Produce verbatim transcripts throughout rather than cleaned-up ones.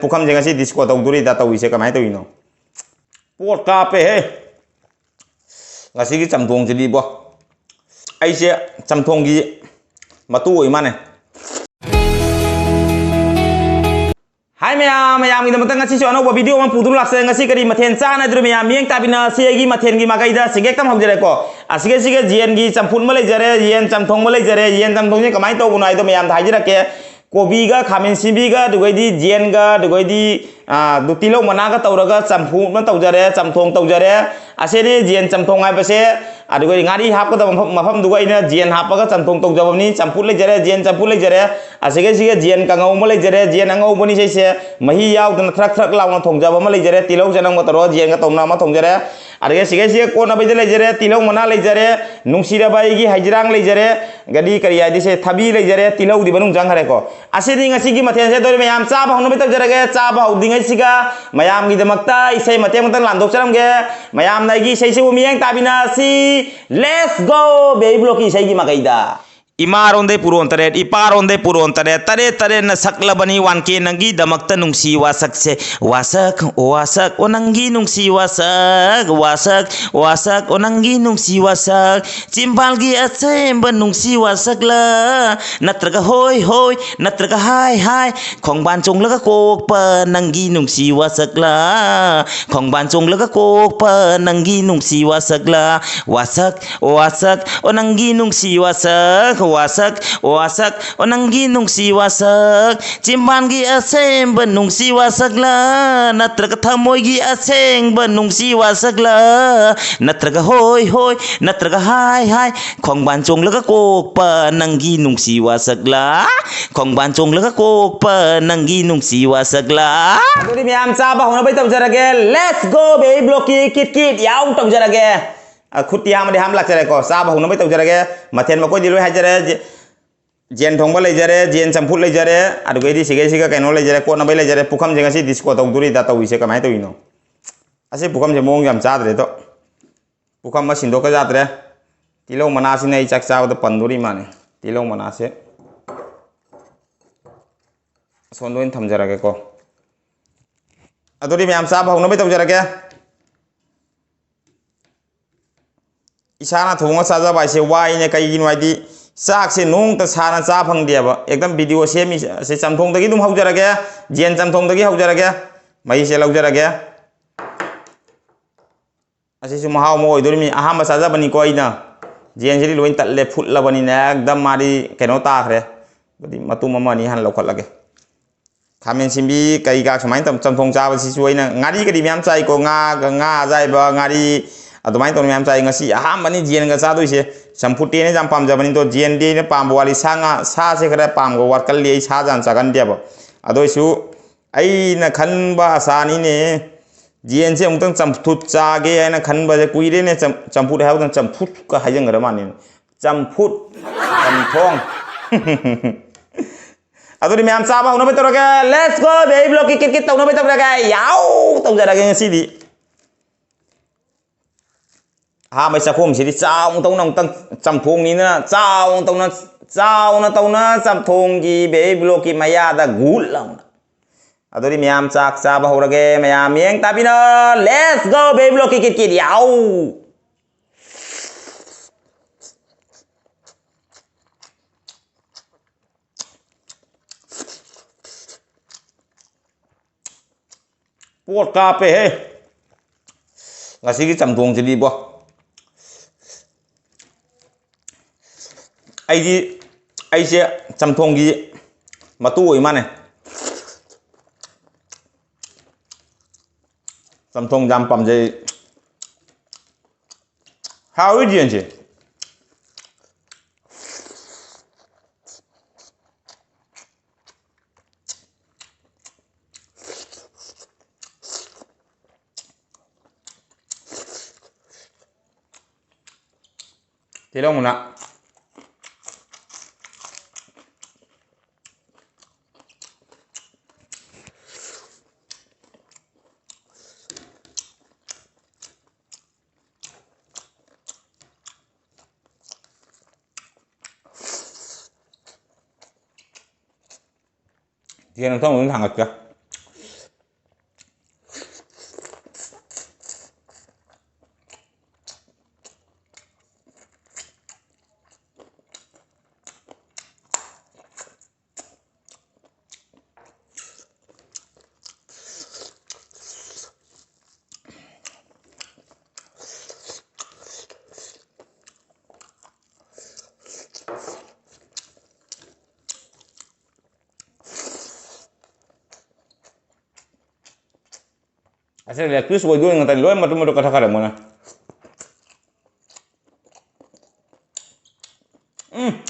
ꯄꯨꯈꯝꯁꯦ ꯉꯁꯤ ꯗꯤꯁꯀꯣ ꯇꯧꯗꯣꯔꯤꯗ ꯇꯧꯔꯤꯁꯦ ꯀꯃꯥꯏꯅ ꯇꯧꯔꯤꯅꯣ? ꯄꯣꯠ ꯀꯥꯞꯄꯦꯍꯦ꯫ ꯉꯁꯤꯒꯤ ꯆꯝꯊꯣꯡꯁꯤꯗꯤꯕꯣ, ꯑꯩꯁꯦ ꯆꯝꯊꯣꯡꯒꯤ ꯃꯇꯨ ꯑꯣꯏ ꯃꯥꯅꯦ꯫ ꯍꯥꯏ ꯃꯌꯥꯝ, ꯃꯌꯥꯝꯒꯤꯗꯃꯛꯇ ꯉꯁꯤꯁꯨ ꯑꯅꯧꯕ ꯚꯤꯗꯤꯑꯣ ꯑꯃ ꯄꯨꯗꯨꯅ ꯂꯥꯛꯆꯔꯦ꯫ ꯉꯁꯤ ꯀꯔꯤ ꯃꯊꯦꯜ ꯆꯥꯟꯅꯗ꯭ꯔꯣ ꯃꯌꯥꯝ? ꯃꯤꯠꯌꯦꯡ ꯇꯥꯕꯤꯅꯁꯤ꯫ ꯑꯩꯒꯤ ꯃꯊꯦꯜꯒꯤ ꯃꯥꯏꯀꯩꯗ ꯁꯤꯒꯦꯛꯇꯝ ꯍꯧꯖꯔꯦꯀꯣ꯫ ꯑꯁꯤꯒꯩꯁꯤꯒ ꯌꯦꯟꯒꯤ ꯆꯝꯐꯨꯠ ꯑꯃ ꯂꯩꯖꯔꯦ, ꯌꯦꯟ ꯆꯝꯊꯣꯡ ꯑꯃ ꯂꯩꯖꯔꯦ꯫ ꯌꯦꯟ ꯆꯝꯊꯣꯡꯁꯦ ꯀꯃꯥꯏꯅ ꯇꯧꯕꯅꯣ ꯍꯥꯏꯗꯣ ꯃꯌꯥꯝꯗ ꯍꯥꯏꯖꯔꯛꯀꯦ꯫ ꯀꯣꯕꯤꯒ ꯈꯥꯃꯦꯟ ꯁꯤꯟꯕꯤꯒ ꯑꯗꯨꯒꯩꯗꯤ ꯌꯦꯟꯒ ꯑꯗꯨꯒꯩꯗꯤ, ꯑꯥ, ꯑꯗꯨ ꯇꯤꯜꯍꯧ ꯃꯅꯥꯒ ꯇꯧꯔꯒ ꯆꯝꯐꯨꯠ ꯑꯃ ꯇꯧꯖꯔꯦ, ꯆꯝꯊꯣꯡ ꯇꯧꯖꯔꯦ꯫ ꯑꯁꯤꯅꯤ ꯌꯦꯟ ꯆꯝꯊꯣꯡ ꯍꯥꯏꯕꯁꯦ꯫ ꯑꯗꯨꯒꯩꯗꯤ ꯉꯥꯔꯤ ꯍꯥꯞꯀꯗꯕ ꯃꯐꯝ, ꯃꯐꯝꯗꯨꯒ ꯑꯩꯅ ꯌꯦꯟ ꯍꯥꯞꯄꯒ ꯆꯝꯊꯣꯡ ꯇꯧꯖꯕꯅꯤ꯫ ꯆꯝꯐꯨꯠ ꯂꯩꯖꯔꯦ, ꯌꯦꯟ ꯆꯝꯐꯨꯠ ꯂꯩꯖꯔꯦ꯫ ꯑꯁꯤꯒꯩꯁꯤꯒ ꯌꯦꯟ ꯀꯥꯡꯉꯧ ꯑꯃ ꯂꯩꯖꯔꯦ, ꯌꯦꯟ ꯑꯉꯧꯕꯅꯤꯁꯦ꯫ ꯃꯍꯤ ꯌꯥꯎꯗꯅ ꯊ꯭ꯔꯛ ꯊ꯭ꯔꯛ ꯂꯥꯎꯅ ꯊꯣꯡꯖꯕ ꯑꯃ ꯂꯩꯖꯔꯦ, ꯇꯤꯜꯍꯧ ꯆꯅꯝꯒ ꯇꯧꯔꯒ ꯌꯦꯟꯒ ꯇꯧꯅ ꯑꯃ ꯊꯣꯡꯖꯔꯦ꯫ ꯑꯗꯨꯒ ꯁꯤꯒꯩꯁꯤꯒ ꯀꯣꯠꯅꯕꯩꯗ ꯂꯩꯖꯔꯦ, ꯇꯤꯜꯍꯧ ꯃꯅꯥ ꯂꯩꯖꯔꯦ, ꯅꯨꯡꯁꯤꯔꯕ ꯑꯩꯒꯤ ꯍꯩꯖꯤꯔꯥꯡ ꯂꯩꯖꯔꯦ, ꯒꯗꯤ ꯀꯔꯤ ꯍꯥꯏꯗꯤ ꯁꯦ ꯊꯕꯤ ꯂꯩꯖꯔꯦ, ꯇꯤꯜꯍꯧꯗꯤ ꯃꯅꯨꯡ ꯆꯪꯈ꯭ꯔꯦꯀꯣ꯫ ꯑꯁꯤꯅꯤ ꯉꯁꯤꯒꯤ ꯃꯊꯦꯜꯁꯦ꯫ ꯑꯗꯨ ꯃꯌꯥꯝ ꯆꯥꯕ ꯍꯧꯅꯕ ꯇꯧꯖꯔꯒꯦ꯫ ꯆꯥꯕ ꯍꯧꯗ꯭ꯔꯤꯉꯩꯁꯤꯒ ꯃꯌꯥꯝꯒꯤꯗꯃꯛꯇ ꯏꯁꯩ ꯃꯇꯦꯛ ꯑꯃꯇꯪ ꯂꯥꯟꯗꯣꯛꯆꯔꯝꯒꯦ꯫ ꯃꯌꯥꯝꯅ ꯑꯩꯒꯤ ꯏꯁꯩꯁꯤꯕꯨ ꯃꯤꯠꯌꯦꯡ ꯇꯥꯕꯤꯅꯁꯤ꯫ Let's go, baby ꯕ꯭ꯂꯣꯛꯀꯤ ꯏꯁꯩꯒꯤ ꯃꯥꯏꯀꯩꯗ꯫ ꯏꯃꯥꯔꯣꯝꯗꯩ ꯄꯨꯔꯣꯟ ꯇꯔꯦꯠ, ꯏꯄꯥꯔꯣꯝꯗꯩ ꯄꯨꯔꯣꯟ ꯇꯔꯦꯠ, ꯇꯔꯦꯠ ꯇꯔꯦꯠꯅ ꯁꯛꯂꯕꯅꯤ ꯋꯥꯟ ꯀꯦ ꯅꯪꯒꯤꯗꯃꯛꯇ ꯅꯨꯡꯁꯤ ꯋꯥꯁꯛꯁꯦ꯫ ꯋꯥꯁꯛ, ꯋꯥꯁꯛ, ꯑꯣ ꯅꯪꯒꯤ ꯅꯨꯡꯁꯤ ꯋꯥꯁꯛ, ꯋꯥꯁꯛ, ꯋꯥꯁꯛ, ꯑꯣ ꯅꯪꯒꯤ ꯅꯨꯡꯁꯤ ꯋꯥꯁꯛ꯫ ꯆꯤꯝꯕꯥꯜꯒꯤ ꯑꯁꯦꯡꯕ ꯅꯨꯡꯁꯤ ꯋꯥꯁꯛꯂ, ꯅꯠꯇ꯭ꯔꯒ ꯍꯣꯏ ꯍꯣꯏ, ꯅꯠꯇ꯭ꯔꯒ ꯍꯥꯏ ꯍꯥꯏ, ꯈꯣꯡꯕꯥꯟ ꯆꯣꯡꯂꯒ ꯀꯣꯛꯄ ꯅꯪꯒꯤ ꯅꯨꯡꯁꯤ ꯋꯥꯁꯛꯂ, ꯈꯣꯡꯕꯥꯟ ꯆꯣꯡꯂꯒ ꯀꯣꯛꯄ ꯅꯪꯒꯤ ꯅꯨꯡꯁꯤ ꯋꯥꯁꯛꯂ, ꯋꯥꯁꯛ, ꯋꯥꯁꯛ, ꯑꯣ ꯅꯪꯒꯤ ꯅꯨꯡꯁꯤ ꯋꯥꯁꯛ, ꯋꯥꯁꯛ, ꯋꯥꯁꯛ, ꯑꯣ ꯅꯪꯒꯤ ꯅꯨꯡꯁꯤ ꯋꯥꯁꯛ꯫ ꯆꯤꯝꯕꯥꯟꯒꯤ ꯑꯁꯦꯡꯕ ꯅꯨꯡꯁꯤ ꯋꯥꯁꯛꯂ, ꯅꯠꯇ꯭ꯔꯒ ꯊꯃꯣꯏꯒꯤ ꯑꯁꯦꯡꯕ ꯅꯨꯡꯁꯤ ꯋꯥꯁꯛꯂ, ꯅꯠꯇ꯭ꯔꯒ ꯍꯣꯏ ꯍꯣꯏ, ꯅꯠꯇ꯭ꯔꯒ ꯍꯥꯏ ꯍꯥꯏ, ꯈꯣꯡꯕꯥꯟ ꯆꯣꯡꯂꯒ ꯀꯣꯛꯄ ꯅꯪꯒꯤ ꯅꯨꯡꯁꯤ ꯋꯥꯁꯛꯂ, ꯈꯣꯡꯕꯥꯟ ꯆꯣꯡꯂꯒ ꯀꯣꯛꯄ ꯅꯪꯒꯤ ꯅꯨꯡꯁꯤ ꯋꯥꯁꯛꯂ꯫ ꯑꯗꯨꯗꯤ ꯃꯌꯥꯝ ꯆꯥꯕ ꯍꯧꯅꯕꯩ ꯇꯧꯖꯔꯒꯦ꯫ Let's go, baby ꯕ꯭ꯂꯣꯛꯀꯤ ꯀꯤꯠ ꯀꯤꯠ ꯌꯥꯎ ꯇꯧꯖꯔꯒꯦ꯫ ꯑ, ꯈꯨꯠꯇꯤ ꯍꯥꯝꯃꯗꯤ ꯍꯥꯝ ꯂꯥꯛꯆꯔꯦꯀꯣ꯫ ꯆꯥꯕ ꯍꯧꯅꯕꯩ ꯇꯧꯖꯔꯒꯦ꯫ ꯃꯊꯦꯜ ꯃꯀꯣꯏꯗꯤ ꯂꯣꯏ ꯍꯥꯏꯖꯔꯦ꯫ ꯖꯦ-, ꯌꯦꯟ ꯊꯣꯡꯕ ꯂꯩꯖꯔꯦ, ꯌꯦꯟ ꯆꯝꯐꯨꯠ ꯂꯩꯖꯔꯦ, ꯑꯗꯨꯒꯩꯗꯤ ꯁꯤꯒꯩꯁꯤꯒ ꯀꯩꯅꯣ ꯂꯩꯖꯔꯦ, ꯀꯣꯠꯅꯕꯩ ꯂꯩꯖꯔꯦ꯫ ꯄꯨꯈꯝꯁꯦ ꯉꯁꯤ ꯗꯤꯁꯀꯣ ꯇꯧꯗꯣꯔꯤꯗ ꯇꯧꯔꯤꯁꯦ ꯀꯃꯥꯏꯅ ꯇꯧꯔꯤꯅꯣ? ꯑꯁꯤ ꯄꯨꯈꯝꯁꯦ ꯃꯑꯣꯡ ꯌꯥꯝ ꯆꯥꯗ꯭ꯔꯦꯗꯣ꯫ ꯄꯨꯈꯝ ꯑꯃ ꯁꯤꯟꯗꯣꯛꯀ ꯌꯥꯗ꯭ꯔꯦ꯫ ꯇꯤꯜꯍꯧ ꯃꯅꯥꯁꯤꯅ ꯑꯩ ꯆꯥꯛ ꯆꯥꯕꯗ ꯄꯟꯗꯣꯔꯤ ꯃꯥꯅꯤ꯫ ꯇꯤꯜꯍꯧ ꯃꯅꯥꯁꯦ ꯑꯁꯣꯝꯗ ꯑꯣꯏꯅ ꯊꯝꯖꯔꯒꯦꯀꯣ꯫ ꯑꯗꯨꯗꯤ ꯃꯌꯥꯝ ꯆꯥꯕ ꯍꯧꯅꯕ ꯇꯧꯖꯔꯒꯦ꯫ ꯏꯁꯥꯅ ꯊꯣꯡꯉ ꯆꯥꯖꯕ ꯍꯥꯏꯁꯦ ꯋꯥꯏꯅꯦ꯫ ꯀꯩꯒꯤꯅꯣ ꯍꯥꯏꯗꯤ, ꯆꯥꯛꯁꯦ ꯅꯣꯡꯇ ꯁꯥꯅ ꯆꯥ ꯐꯪꯗꯦꯕ꯫ ꯑꯦꯛꯗꯝ ꯚꯤꯗꯤꯑꯣ ꯁꯦꯝꯃꯤꯁꯦ ꯆꯝꯊꯣꯡꯗꯒꯤ ꯑꯗꯨꯝ ꯍꯧꯖꯔꯒꯦ꯫ ꯌꯦꯟ ꯆꯝꯊꯣꯡꯗꯒꯤ ꯍꯧꯖꯔꯒꯦ꯫ ꯃꯍꯤꯁꯦ ꯂꯧꯖꯔꯒꯦ꯫ ꯑꯁꯤꯁꯨ ꯃꯍꯥꯎ ꯑꯃ ꯑꯣꯏꯗꯣꯔꯤꯃꯤ꯫ ꯑꯍꯥꯟꯕ ꯆꯥꯖꯕꯅꯤꯀꯣ ꯑꯩꯅ꯫ ꯌꯦꯟꯁꯤꯗꯤ ꯂꯣꯏ ꯇꯠꯂꯦ, ꯐꯨꯠꯂꯕꯅꯤꯅ ꯑꯦꯛꯗꯝ ꯃꯥꯗꯤ ꯀꯩꯅꯣ ꯇꯥꯈ꯭ꯔꯦ꯫ ꯑꯗꯨꯗꯤ ꯃꯇꯨꯝ ꯑꯃ ꯑꯅꯤ ꯍꯥꯟꯅ ꯂꯧꯈꯠꯂꯒꯦ꯫ ꯈꯥꯃꯦꯟ ꯁꯤꯟꯕꯤ ꯀꯩꯀꯥ ꯁꯨꯃꯥꯏꯅ ꯇꯧ-, ꯆꯝꯊꯣꯡ ꯆꯥꯕꯁꯤꯁꯨ ꯑꯩꯅ ꯉꯥꯔꯤꯒꯗꯤ ꯃꯌꯥꯝ ꯆꯥꯏꯀꯣ, ꯉꯥꯒ, ꯉꯥ ꯑꯌꯥꯏꯕ, ꯉꯥꯔꯤ, ꯑꯗꯨꯃꯥꯏꯅ ꯇꯧꯅ ꯃꯌꯥꯝ ꯆꯥꯏ꯫ ꯉꯁꯤ ꯑꯍꯥꯟꯕꯅꯤ ꯌꯦꯟꯒ ꯆꯥꯗꯣꯏꯁꯦ꯫ ꯆꯝꯐꯨꯠꯇꯤ ꯑꯩꯅ ꯌꯥꯝ ꯄꯥꯝꯖꯕꯅꯤ, ꯑꯗꯣ ꯌꯦꯟꯗꯤ ꯑꯩꯅ ꯄꯥꯝꯕ ꯋꯥꯠꯂꯤ꯫ ꯁꯥ ꯉꯥ, ꯁꯥꯁꯦ ꯈꯔ ꯄꯥꯝꯕ ꯋꯥꯠꯀꯜꯂꯤ, ꯑꯩ ꯁꯥ ꯌꯥꯝ ꯆꯥꯒꯟꯗꯦꯕ꯫ ꯑꯗꯨ ꯑꯣꯏꯁꯨ ꯑꯩꯅ ꯈꯟꯕ ꯑꯁꯥꯅꯤꯅꯦ, ꯌꯦꯟꯁꯦ ꯑꯃꯨꯛꯇꯪ ꯆꯝꯐꯨꯠ ꯆꯥꯒꯦ ꯍꯥꯏꯅ ꯈꯟꯕꯁꯦ ꯀꯨꯏꯔꯦꯅꯦ꯫ ꯆꯝ-, ꯆꯝꯐꯨꯠ ꯍꯥꯏꯍꯧꯗꯅ ꯆꯝꯐꯨꯠꯀ ꯍꯥꯏꯖꯟꯈ꯭ꯔ ꯃꯥꯜꯂꯦ꯫ ꯆꯝꯐꯨꯠ, ꯆꯝꯊꯣꯡ꯫ ꯑꯗꯨꯗꯤ ꯃꯌꯥꯝ ꯆꯥꯕ ꯍꯧꯅꯕ ꯇꯧꯔꯒꯦ꯫ Let's go, baby ꯕ꯭ꯂꯣꯛꯀꯤ ꯀꯤꯠ ꯀꯤꯠ ꯇꯧꯅꯕ ꯇꯧꯔꯒꯦ꯫ ꯌꯥꯎ ꯇꯧꯖꯔꯒꯦ ꯉꯁꯤꯗꯤ꯫ ꯑꯍꯥꯟꯕ ꯆꯥꯛꯈꯣꯝꯁꯤꯗꯤ ꯆꯥꯎꯅ ꯇꯧꯅ ꯑꯃꯨꯛꯇꯪ ꯆꯝꯊꯣꯡꯅꯤꯅ ꯆꯥꯎꯅ ꯇꯧꯅ, ꯆꯥꯎꯅ ꯇꯧꯅ ꯆꯝꯊꯣꯡꯒꯤ baby ꯕ꯭ꯂꯣꯛꯀꯤ ꯃꯌꯥꯗ ꯒꯨꯠ ꯂꯥꯎꯅ꯫ ꯑꯗꯨꯗꯤ ꯃꯌꯥꯝ ꯆꯥꯛ ꯆꯥꯕ ꯍꯧꯔꯒꯦ꯫ ꯃꯌꯥꯝ ꯃꯤꯠꯌꯦꯡ ꯇꯥꯕꯤꯅ꯫ Let's go, baby ꯕ꯭ꯂꯣꯛꯀꯤ ꯀꯤꯠ ꯀꯤꯠ꯫ ꯌꯥꯎ! ꯄꯣꯠ ꯀꯥꯞꯄꯦꯍꯦ ꯉꯁꯤꯒꯤ ꯆꯝꯊꯣꯡꯁꯤꯗꯤꯕꯣ꯫ ꯑꯩꯗꯤ, ꯑꯩꯁꯦ ꯆꯝꯊꯣꯡꯒꯤ ꯃꯇꯨ ꯑꯣꯏ ꯃꯥꯟꯅꯦ꯫ ꯆꯝꯊꯣꯡ ꯌꯥꯝ ꯄꯥꯝꯖꯩ꯫ ꯍꯥꯎꯏ ꯌꯦꯟꯁꯦ꯫ ꯇꯤꯜꯍꯧ ꯃꯅꯥ꯫ ꯌꯦꯟ ꯑꯃꯨꯛꯇꯪ ꯑꯗꯨꯝ ꯊꯥꯡꯒꯠꯀꯦ꯫ ꯑꯁꯤ ꯂꯦꯒ ꯄꯤꯁ ꯑꯣꯏꯗꯣꯏ ꯉꯥꯛꯇꯅꯤ, ꯂꯣꯏ ꯃꯇꯨꯝ ꯃꯇꯨꯝ ꯀꯛꯊꯠꯈ꯭ꯔꯦ ꯃꯣꯏꯅ꯫ ꯎꯝ꯫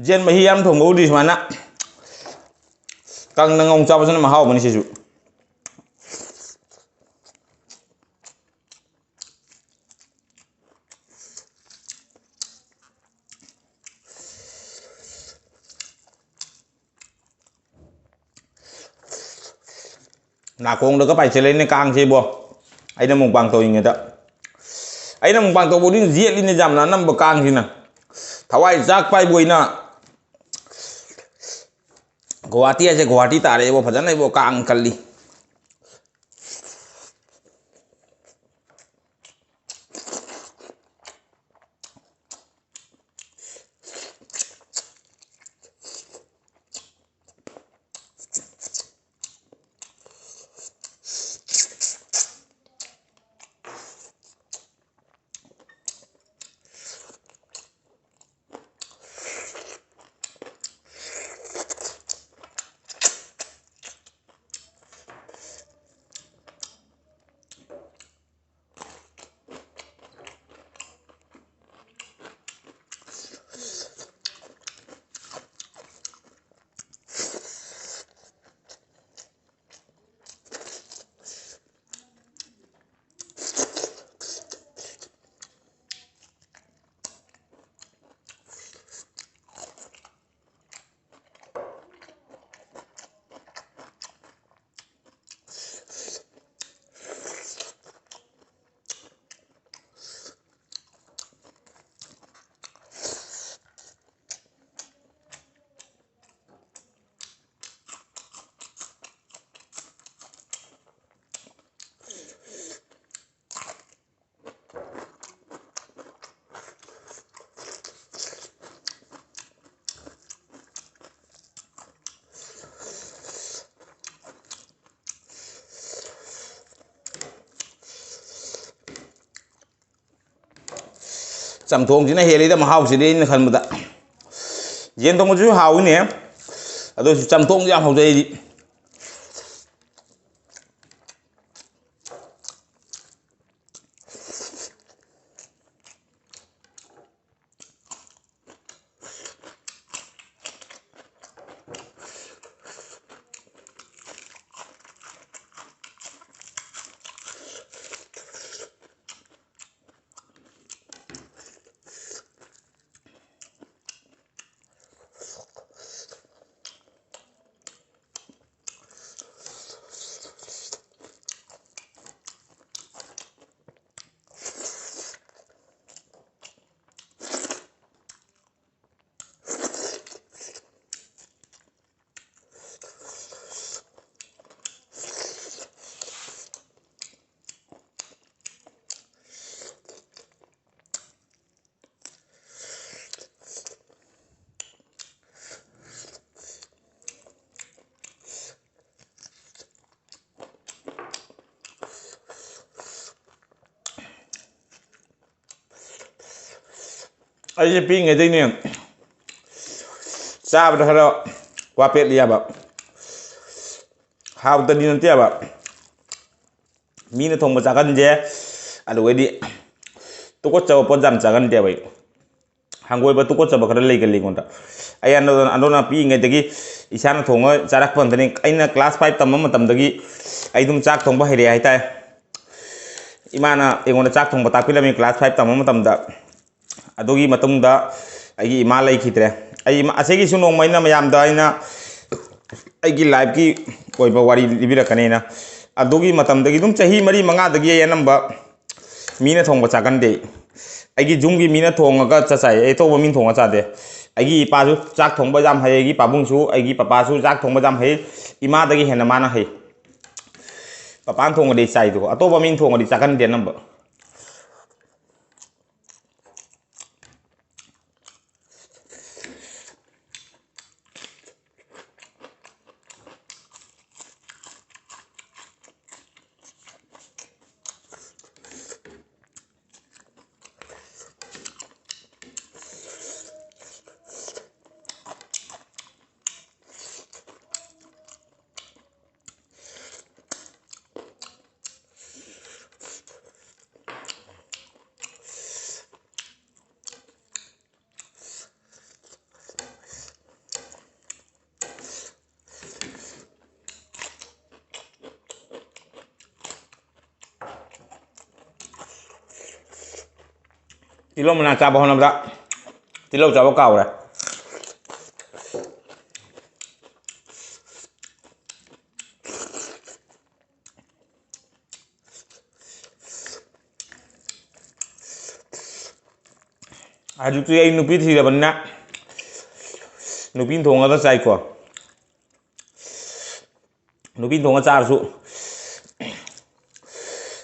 ꯌꯦꯟ ꯃꯍꯤ ꯌꯥꯝ ꯊꯣꯡꯕꯕꯨꯗꯤ ꯁꯨꯃꯥꯏꯅ ꯀꯪꯅ ꯉꯧ ꯆꯥꯕꯁꯤꯅ ꯃꯍꯥꯎ ꯑꯃꯅꯤ ꯁꯤꯁꯨ꯫ ꯅꯥꯀꯣꯡꯗꯒ ꯄꯥꯏꯁꯤꯜꯂꯛꯏꯅꯦ ꯀꯥꯡꯁꯦ ꯏꯕꯣ꯫ ꯑꯩꯅ ꯃꯨꯛꯕꯥꯡ ꯇꯧꯔꯤꯉꯩꯗ꯫ ꯑꯩꯅ ꯃꯨꯛꯕꯥꯡ ꯇꯧꯕꯗꯤ ꯌꯦꯠꯂꯤꯅꯦ ꯌꯥꯝꯅ ꯑꯅꯝꯕ ꯀꯥꯡꯁꯤꯅ꯫ ꯊꯋꯥꯏ ꯆꯥꯛꯄ ꯍꯥꯏꯕꯨ ꯑꯩꯅ꯫ ꯒꯨꯋꯥꯍꯥꯇꯤ ꯍꯥꯏꯁꯦ ꯒꯨꯋꯥꯍꯥꯇꯤ ꯇꯥꯔꯦ ꯏꯕꯣ, ꯐꯖꯅ ꯏꯕꯣ ꯀꯥꯡ ꯀꯜꯂꯤ꯫ ꯆꯝꯊꯣꯡꯁꯤꯅ ꯍꯦꯜꯂꯤꯗ ꯃꯍꯥꯎꯁꯤꯗꯤ ꯑꯩꯅ ꯈꯟꯕꯗ꯫ ꯌꯦꯟ ꯊꯣꯡꯕꯁꯤꯁꯨ ꯍꯥꯎꯏꯅꯦ, ꯑꯗꯨ ꯑꯣꯏꯔꯁꯨ ꯆꯝꯊꯣꯡꯁꯦ ꯌꯥꯝ ꯍꯥꯎꯖꯩ ꯑꯩꯗꯤ꯫ ꯑꯩꯁꯦ ꯄꯤꯛꯏꯉꯩꯗꯩꯅꯦ ꯆꯥꯕꯗ ꯈꯔ ꯋꯥ ꯄꯦꯠꯂꯤ ꯍꯥꯏꯕ, ꯍꯥꯎꯇꯗꯤ ꯅꯠꯇꯦ ꯍꯥꯏꯕ꯫ ꯃꯤꯅ ꯊꯣꯡꯕ ꯆꯥꯒꯟꯁꯦ, ꯑꯗꯨꯒꯩꯗꯤ ꯇꯨꯀꯠꯆꯕ ꯄꯣꯠ ꯌꯥꯝ ꯆꯥꯒꯟꯗꯦꯕ ꯑꯩ꯫ ꯍꯪꯒꯣꯏꯕ, ꯇꯨꯀꯠꯆꯕ ꯈꯔ ꯂꯩꯒꯜꯂꯤ ꯑꯩꯉꯣꯟꯗ꯫ ꯑꯩ ꯑꯗꯨꯅ, ꯑꯗꯨꯅ ꯄꯤꯛꯏꯉꯩꯗꯒꯤ ꯏꯁꯥꯅ ꯊꯣꯡꯉ ꯆꯥꯔꯛꯄ ꯉꯥꯛꯇꯅꯤ꯫ ꯑꯩꯅ class five ꯇꯝꯕ ꯃꯇꯝꯗꯒꯤ ꯑꯩ ꯑꯗꯨꯝ ꯆꯥꯛ ꯊꯣꯡꯕ ꯍꯩꯔꯛꯑꯦ ꯍꯥꯏꯇꯥꯔꯦ꯫ ꯏꯃꯥꯅ ꯑꯩꯉꯣꯟꯗ ꯆꯥꯛ ꯊꯣꯡꯕ ꯇꯥꯛꯄꯤꯔꯝꯃꯤ class five ꯇꯝꯕ ꯃꯇꯝꯗ꯫ ꯑꯗꯨꯒꯤ ꯃꯇꯨꯡꯗ ꯑꯩꯒꯤ ꯏꯃꯥ ꯂꯩꯈꯤꯗ꯭ꯔꯦ꯫ ꯑꯩ ꯏꯃꯥ, ꯑꯁꯤꯒꯤꯁꯨ ꯅꯣꯡꯃ ꯑꯩꯅ ꯃꯌꯥꯝꯗ ꯑꯩꯅ ꯑꯩꯒꯤ lifeꯀꯤ ꯑꯣꯏꯕ ꯋꯥꯔꯤ ꯂꯤꯕꯤꯔꯛꯀꯅꯦꯅ꯫ ꯑꯗꯨꯒꯤ ꯃꯇꯝꯗꯒꯤ ꯑꯗꯨꯝ ꯆꯍꯤ ꯃꯔꯤ ꯃꯉꯥꯗꯒꯤ ꯑꯩ ꯑꯅꯝꯕ ꯃꯤꯅ ꯊꯣꯡꯕ ꯆꯥꯒꯟꯗꯦ꯫ ꯑꯩꯒꯤ ꯌꯨꯝꯒꯤ ꯃꯤꯅ ꯊꯣꯡꯉꯒ ꯆꯥꯛ ꯆꯥꯏ, ꯑꯩ ꯑꯇꯣꯞꯄ ꯃꯤꯅ ꯊꯣꯡꯉ ꯆꯥꯗꯦ꯫ ꯑꯩꯒꯤ ꯏꯄꯥꯁꯨ ꯆꯥꯛ ꯊꯣꯡꯕ ꯌꯥꯝ ꯍꯩ, ꯑꯩꯒꯤ ꯄꯥꯕꯨꯡꯁꯨ, ꯑꯩꯒꯤ ꯄꯄꯥꯁꯨ ꯆꯥꯛ ꯊꯣꯡꯕ ꯌꯥꯝ ꯍꯩ꯫ ꯏꯃꯥꯗꯒꯤ ꯍꯦꯟꯅ ꯃꯥꯅ ꯍꯩ꯫ ꯄꯄꯥꯅ ꯊꯣꯡꯉꯗꯤ ꯆꯥꯏꯗꯣ, ꯑꯇꯣꯞꯄ ꯃꯤꯅ ꯊꯣꯡꯉꯗꯤ ꯆꯥꯒꯟꯗꯦ ꯑꯅꯝꯕ꯫ ꯇꯤꯜꯍꯧ ꯃꯅꯥ ꯆꯥꯕ ꯍꯣꯠꯅꯕꯗ ꯇꯤꯜꯍꯧ ꯆꯥꯕ ꯀꯥꯎꯔꯦ꯫ ꯍꯧꯖꯤꯛꯇꯤ ꯑꯩ ꯅꯨꯄꯤ ꯊꯤꯔꯕꯅꯤꯅ ꯅꯨꯄꯤꯅ ꯊꯣꯡꯉꯒ ꯆꯥꯏꯀꯣ꯫ ꯅꯨꯄꯤꯅ ꯊꯣꯡꯉ ꯆꯥꯔꯁꯨ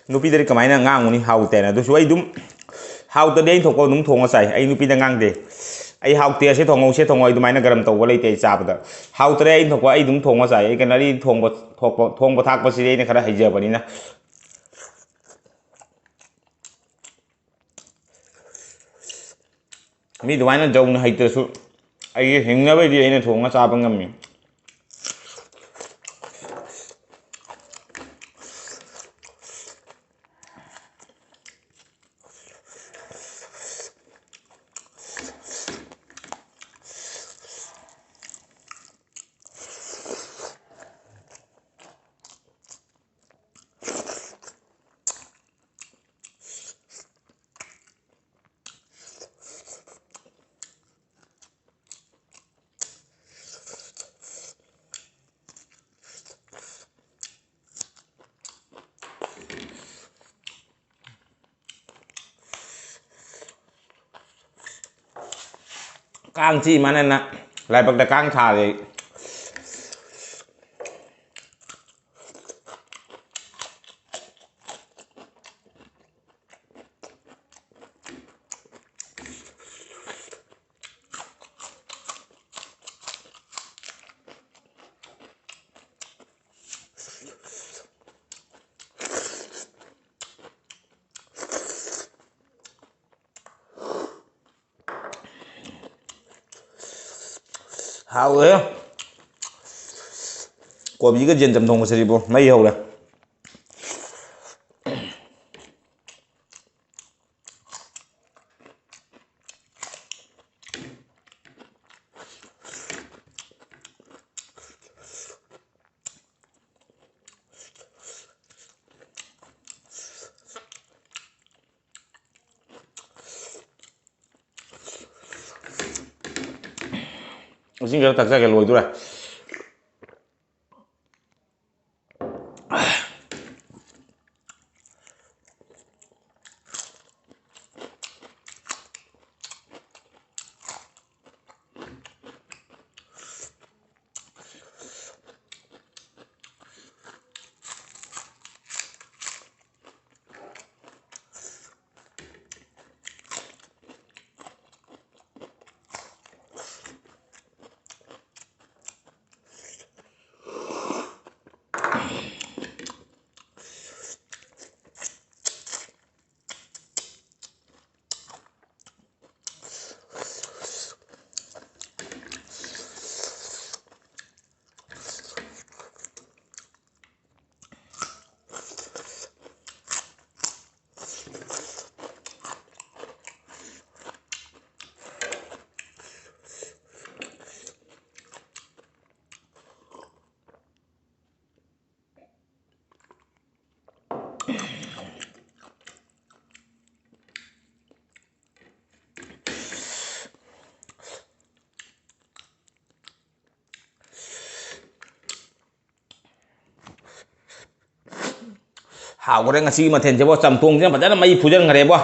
ꯅꯨꯄꯤꯗꯗꯤ ꯀꯃꯥꯏꯅ ꯉꯥꯡꯉꯨꯅꯤ ꯍꯥꯎꯇꯦꯅ? ꯑꯗꯨꯁꯨ ꯑꯩ ꯑꯗꯨꯝ ꯍꯥꯎꯇꯗꯤ ꯑꯩ ꯊꯣꯛꯄ ꯑꯗꯨꯝ ꯊꯣꯡꯉ ꯆꯥꯏ꯫ ꯑꯩ ꯅꯨꯄꯤꯗ ꯉꯥꯡꯗꯦ꯫ "ꯑꯩ ꯍꯥꯎꯇꯦ, ꯑꯁꯤ ꯊꯣꯡꯉꯧ, ꯁꯤ ꯊꯣꯡꯉꯧ" ꯑꯗꯨꯃꯥꯏꯅ ꯒꯔꯝ ꯇꯧꯕ ꯂꯩꯇꯦ ꯑꯩ ꯆꯥꯕꯗ꯫ ꯍꯥꯎꯇ꯭ꯔꯦ ꯑꯩ ꯊꯣꯛꯄ ꯑꯩ ꯑꯗꯨꯝ ꯊꯣꯡꯉ ꯆꯥꯏ꯫ ꯑꯩ ꯀꯩꯅꯣ ꯑꯩ ꯊꯣꯡꯕ ꯊꯣꯛꯄ ꯊꯣꯡꯕ ꯊꯥꯛꯄꯁꯤꯗꯤ ꯑꯩꯅ ꯈꯔ ꯍꯩꯖꯕꯅꯤꯅ꯫ ꯃꯤ ꯑꯗꯨꯃꯥꯏꯅ ꯌꯧꯅ ꯍꯩꯇ꯭ꯔꯁꯨ ꯑꯩꯒꯤ ꯍꯤꯡꯅꯕꯩꯗꯤ ꯑꯩꯅ ꯊꯣꯡꯉ ꯆꯥꯕ ꯉꯝꯃꯤ꯫ ꯀꯥꯡ ꯆꯤ ꯃꯥꯟꯅꯅ ꯂꯥꯏꯕꯛꯇ ꯀꯥꯡ ꯊꯥꯔꯦ꯫ ꯍꯥꯎꯋꯦ꯫ ꯀꯣꯕꯤꯒ ꯖꯦꯟ ꯆꯝꯊꯣꯡꯒꯁꯤꯗꯤꯕꯣ ꯃꯩ ꯍꯧꯔꯦ꯫ ꯏꯁꯤꯡ ꯈꯔ ꯊꯛꯆꯒꯦ, ꯂꯣꯏꯗꯣꯔꯦ꯫ ꯍꯥꯎꯈ꯭ꯔꯦ ꯉꯁꯤꯒꯤ ꯃꯊꯦꯜꯁꯤꯕꯣ꯫ ꯆꯝꯊꯣꯡꯁꯤꯅ ꯐꯖꯅ ꯃꯩ ꯐꯨꯖꯟꯈ꯭ꯔꯦꯕꯣ꯫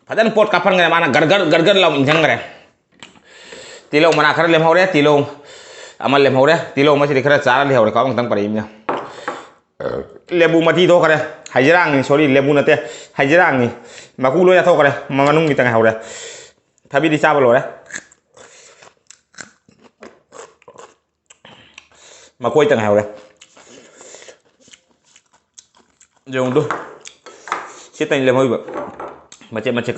ꯐꯖꯅ ꯄꯣꯠ ꯀꯥꯞꯍꯟꯈ꯭ꯔꯦ꯫ ꯃꯥꯅ ꯒꯔ ꯒꯔ ꯒꯔ ꯒꯔ ꯂꯥꯎ ꯏꯟꯁꯤꯟꯈ꯭ꯔꯦ꯫ ꯇꯤꯜꯍꯧ ꯃꯅꯥ ꯈꯔ ꯂꯦꯝꯍꯧꯔꯦ꯫ ꯇꯤꯜꯍꯧ ꯑꯃ ꯂꯦꯝꯍꯧꯔꯦ꯫ ꯇꯤꯜꯍꯧ ꯑꯃꯁꯤꯗꯤ ꯈꯔ ꯆꯥꯔ ꯂꯩꯍꯧꯔꯦ꯫ ꯀꯥꯎ ꯑꯃꯨꯛꯇꯪ ꯄꯔꯛꯏꯅ꯫ ꯂꯦꯕꯨ ꯃꯊꯤ ꯊꯣꯛꯈ꯭ꯔꯦ꯫ ꯍꯩꯖꯤꯔꯥꯡꯅꯤ, ꯁꯣꯔꯤ, ꯂꯦꯕꯨ ꯅꯠꯇꯦ꯫ ꯍꯩꯖꯤꯔꯥꯡꯅꯤ꯫ ꯃꯀꯨ ꯂꯣꯏ ꯆꯥꯊꯣꯛꯈ꯭ꯔꯦ꯫ ꯃ-, ꯃꯅꯨꯡꯒꯤ ꯇꯪ ꯉꯥꯏꯍꯧꯔꯦ꯫ ꯊꯕꯤꯗꯤ ꯆꯥꯕ ꯂꯣꯏꯔꯦ꯫ ꯃꯀꯣꯏꯇ ꯉꯥꯏꯍꯧꯔꯦ꯫ ꯌꯦꯡꯉꯨꯗꯨ꯫ ꯁꯤ ꯇꯩꯅ ꯂꯦꯝꯍꯧꯔꯤꯕ ꯃꯆꯦꯠ ꯃꯆꯦꯠ꯫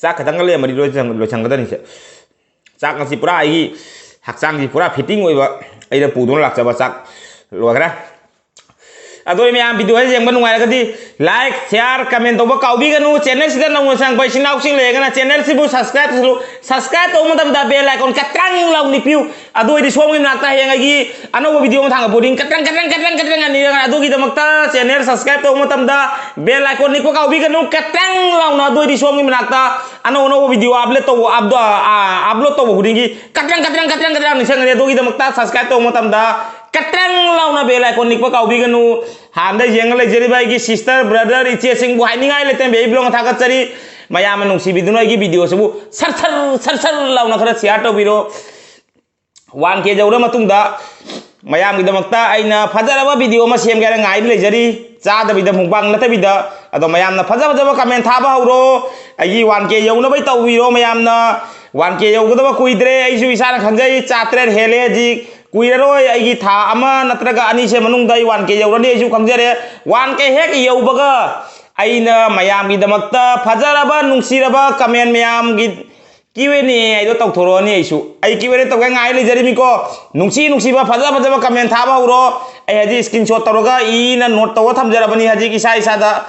ꯆꯥꯛ ꯈꯇꯪꯒ ꯂꯩꯔꯝꯃꯗꯤ ꯂꯣꯏꯁꯟ-, ꯂꯣꯏꯁꯟꯒꯗꯕꯅꯤ ꯁꯦ꯫ ꯆꯥꯛ ꯉꯁꯤ ꯄꯨꯔꯥ ꯑꯩꯒꯤ ꯍꯛꯆꯥꯡꯁꯤ ꯄꯨꯔꯥ ꯐꯤꯠꯇꯤꯡ ꯑꯣꯏꯕ ꯑꯩꯅ ꯄꯨꯗꯨꯅ ꯂꯥꯛꯆꯕ ꯆꯥꯛ ꯂꯣꯏꯈ꯭ꯔꯦ꯫ ꯑꯗꯣ ꯃꯌꯥꯝ video ꯁꯦ ꯌꯦꯡꯕ ꯅꯨꯡꯉꯥꯏꯔꯒꯗꯤ like, share, comment ꯇꯧꯕ ꯀꯥꯎꯕꯤꯒꯅꯨ꯫ Channel ꯁꯤꯗ ꯅꯧꯅ ꯆꯪꯉꯛꯄ ꯏꯆꯤꯟ ꯏꯅꯥꯎꯁꯤꯡ ꯂꯩꯔꯒꯅ channel ꯁꯤꯕꯨ subscribe ꯇꯧꯁꯜꯂꯨ꯫ Subscribe ꯇꯧꯕ ꯃꯇꯝꯗ bell icon ꯈꯇꯪ ꯂꯥꯎ ꯅꯤꯛꯄꯤꯌꯨ꯫ ꯑꯗꯨ ꯑꯣꯏꯔꯗꯤ ꯁꯣꯝꯒꯤ ꯃꯅꯥꯛꯇ ꯍꯌꯦꯡ ꯑꯩꯒꯤ ꯑꯅꯧꯕ video ꯑꯃ ꯊꯥꯡꯒꯠꯄ ꯈꯨꯗꯤꯡ ꯀꯇ꯭ꯔꯪ ꯀꯇ꯭ꯔꯪ ꯀꯇ꯭ꯔꯪ ꯀꯇ꯭ꯔꯪ ꯑꯅꯤꯔꯛ꯫ ꯑꯗꯨꯒꯤꯗꯃꯛꯇ channel subscribe ꯇꯧꯕ ꯃꯇꯝꯗ bell icon ꯅꯤꯛꯄ ꯀꯥꯎꯕꯤꯒꯅꯨ꯫ ꯀꯇ꯭ꯔꯪ ꯂꯥꯎꯅ꯫ ꯑꯗꯨ ꯑꯣꯏꯔꯗꯤ ꯁꯣꯝꯒꯤ ꯃꯅꯥꯛꯇ ꯑꯅꯧ ꯑꯅꯧꯕ video upload ꯇꯧꯕ, upload, ꯑ, upload ꯇꯧꯕ ꯈꯨꯗꯤꯡꯒꯤ ꯀꯇ꯭ꯔꯪ ꯀꯇ꯭ꯔꯪ ꯀꯇ꯭ꯔꯪ ꯀꯇ꯭ꯔꯪ ꯅꯤꯡꯁꯤꯡꯒꯅꯤ꯫ ꯑꯗꯨꯒꯤꯗꯃꯛꯇ subscribe ꯇꯧꯕ ꯃꯇꯝꯗ ꯀꯇ꯭ꯔꯪ ꯂꯥꯎꯅ bell icon ꯅꯤꯛꯄ ꯀꯥꯎꯕꯤꯒꯅꯨ꯫ ꯍꯥꯟꯅꯗ ꯌꯦꯡꯉ ꯂꯩꯖꯔꯤꯕ ꯑꯩꯒꯤ sister, brother, ꯏꯆꯦꯁꯤꯡꯕꯨ ꯍꯥꯏꯅꯤꯡꯉꯥꯏ ꯂꯩꯇꯅ ꯕꯦꯕꯤ vlog ꯊꯥꯒꯠꯆꯔꯤ꯫ ꯃꯌꯥꯝꯅ ꯅꯨꯡꯁꯤꯕꯤꯗꯨꯅ ꯑꯩꯒꯤ video ꯁꯤꯕꯨ ꯁꯔ ꯁꯔ ꯁꯔ ꯁꯔ ꯂꯥꯎꯅ ꯈꯔ share ꯇꯧꯕꯤꯔꯣ꯫ One K ꯌꯧꯔ ꯃꯇꯨꯡꯗ ꯃꯌꯥꯝꯒꯤꯗꯃꯛꯇ ꯑꯩꯅ ꯐꯖꯔꯕ video ꯑꯃ ꯁꯦꯝꯒꯦ ꯍꯥꯏꯅ ꯉꯥꯏꯗꯨꯅ ꯂꯩꯖꯔꯤ꯫ ꯆꯥꯗꯕꯤꯗ, mukbang ꯅꯠꯇꯕꯤꯗ꯫ ꯑꯗꯣ ꯃꯌꯥꯝꯅ ꯐꯖ ꯐꯖꯕ comment ꯊꯥꯕ ꯍꯧꯔꯣ꯫ ꯑꯩꯒꯤ one K ꯌꯧꯅꯕ ꯇꯧꯕꯤꯔꯣ ꯃꯌꯥꯝꯅ꯫ One K ꯌꯧꯒꯗꯕ ꯀꯨꯏꯗ꯭ꯔꯦ, ꯑꯩꯁꯨ ꯏꯁꯥꯅ ꯈꯪꯖꯩ, ꯆꯥꯇ꯭ꯔꯦꯠ ꯍꯦꯜꯂꯦ ꯍꯧꯖꯤꯛ꯫ ꯀꯨꯏꯔꯔꯣꯏ, ꯑꯩꯒꯤ ꯊꯥ ꯑꯃ ꯅꯠꯇ꯭ꯔꯒ ꯑꯅꯤꯁꯦ ꯃꯅꯨꯡꯗ ꯑꯩ one K ꯌꯧꯔꯅꯤ, ꯑꯩꯁꯨ ꯈꯪꯖꯔꯦ꯫ One K ꯍꯦꯛ ꯌꯧꯕꯒ ꯑꯩꯅ ꯃꯌꯥꯝꯒꯤꯗꯃꯛꯇ ꯐꯖꯔꯕ, ꯅꯨꯡꯁꯤꯔꯕ comment ꯃꯌꯥꯝꯒꯤ Q and A ꯍꯥꯏꯗꯣ ꯇꯧꯊꯣꯔꯛꯑꯅꯤ꯫ ꯑꯩꯁꯨ ꯑꯩ Q and A ꯇꯧꯒꯦ ꯉꯥꯏ ꯂꯩꯖꯔꯤꯃꯤꯀꯣ꯫ ꯅꯨꯡꯁꯤ ꯅꯨꯡꯁꯤꯕ ꯐꯖ ꯐꯖꯕ comment ꯊꯥꯕ ꯍꯧꯔꯣ꯫ ꯑꯩ ꯍꯧꯖꯤꯛ screenshot ꯇꯧꯔꯒ ꯏꯅ note ꯇꯧꯔ ꯊꯝꯖꯔꯕꯅꯤ ꯍꯧꯖꯤꯛ ꯏꯁꯥ ꯏꯁꯥꯗ꯫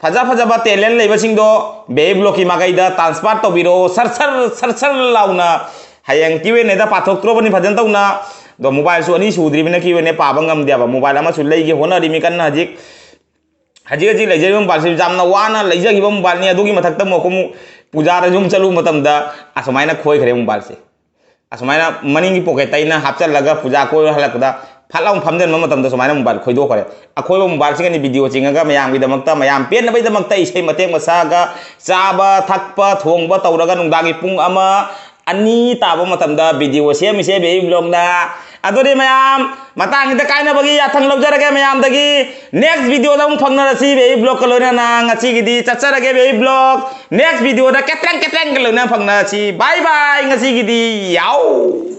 ꯐꯖ ꯐꯖꯕ talent ꯂꯩꯕꯁꯤꯡꯗꯣ ꯕꯦꯕꯤ vlogꯀꯤ ꯃꯥꯏꯀꯩꯗ transfer ꯇꯧꯕꯤꯔꯛꯑꯣ꯫ ꯁꯔ ꯁꯔ ꯁꯔ ꯁꯔ ꯂꯥꯎꯅ꯫ ꯍꯌꯦꯡ Q and Aꯗ ꯄꯥꯊꯣꯛꯇ꯭ꯔꯣꯕꯅꯤ ꯐꯖꯅ ꯇꯧꯅ꯫ ꯑꯗꯣ mobileꯁꯨ ꯑꯅꯤ ꯁꯨꯗ꯭ꯔꯤꯕꯅꯤꯅ Q and A ꯄꯥꯕ ꯉꯝꯗꯦꯕ꯫ Mobile ꯑꯃꯁꯨ ꯂꯩꯒꯦ ꯍꯣꯠꯅꯔꯤꯃꯤ ꯀꯟꯅ ꯍꯧꯖꯤꯛ꯫ ꯍꯧꯖꯤꯛ ꯍꯧꯖꯤꯛ ꯂꯩꯖꯔꯤꯕ mobileꯁꯤ ꯌꯥꯝꯅ ꯋꯥꯅ ꯂꯩꯖꯈꯤꯕ mobileꯅꯤ꯫ ꯑꯗꯨꯒꯤ ꯃꯊꯛꯇ ꯑꯃꯨꯛ ꯑꯃꯨꯛ ꯄꯨꯖꯥꯗ ꯌꯨꯝ ꯆꯠꯂꯨꯕ ꯃꯇꯝꯗ ꯑꯁꯨꯃꯥꯏꯅ ꯈꯣꯏꯈ꯭ꯔꯦ mobileꯁꯦ꯫ ꯑꯁꯨꯃꯥꯏꯅ ꯃꯅꯤꯡꯒꯤ pocketꯇ ꯑꯩꯅ ꯍꯥꯞꯆꯜꯂꯒ ꯄꯨꯖꯥ ꯀꯣꯏꯔ ꯍꯜꯂꯛꯄꯗ ꯐꯠ ꯂꯥꯎꯅ ꯐꯝꯖꯟꯕ ꯃꯇꯝꯗ ꯁꯨꯃꯥꯏꯅ mobile ꯈꯣꯏꯗꯣꯛꯈ꯭ꯔꯦ꯫ ꯑꯈꯣꯏꯕ mobileꯁꯤꯒꯅꯤ video ꯆꯤꯡꯉꯒ ꯃꯌꯥꯝꯒꯤꯗꯃꯛꯇ, ꯃꯌꯥꯝ ꯄꯦꯟꯅꯕꯒꯤꯗꯃꯛꯇ ꯏꯁꯩ ꯃꯇꯦꯛ ꯃꯁꯛꯑꯒ, ꯆꯥꯕ ꯊꯛꯄ ꯊꯣꯡꯕ ꯇꯧꯔꯒ ꯅꯨꯡꯗꯥꯡꯒꯤ ꯄꯨꯡ ꯑꯃ, ꯑꯅꯤ ꯇꯥꯕ ꯃꯇꯝꯗ video ꯁꯦꯝꯃꯤꯁꯦ ꯕꯦꯕꯤ vlogꯅ꯫ ꯑꯗꯨꯗꯤ ꯃꯌꯥꯝ, ꯃꯇꯥꯡꯁꯤꯗ ꯀꯥꯏꯅꯕꯒꯤ ꯌꯥꯊꯪ ꯂꯧꯖꯔꯒꯦ ꯃꯌꯥꯝꯗꯒꯤ꯫ Next videoꯗ ꯑꯃꯨꯛ ꯐꯪꯅꯔꯁꯤ ꯕꯦꯕꯤ vlogꯀ ꯂꯣꯏꯅꯅ꯫ ꯉꯁꯤꯒꯤꯗꯤ ꯆꯠꯆꯔꯒꯦ ꯕꯦꯕꯤ vlog꯫ Next videoꯗ ꯀꯦꯇ꯭ꯔꯪ ꯀꯦꯇ꯭ꯔꯪꯒ ꯂꯣꯏꯅꯅ ꯐꯪꯅꯔꯁꯤ꯫ Bye bye ꯉꯁꯤꯒꯤꯗꯤ꯫ ꯌꯥꯎ!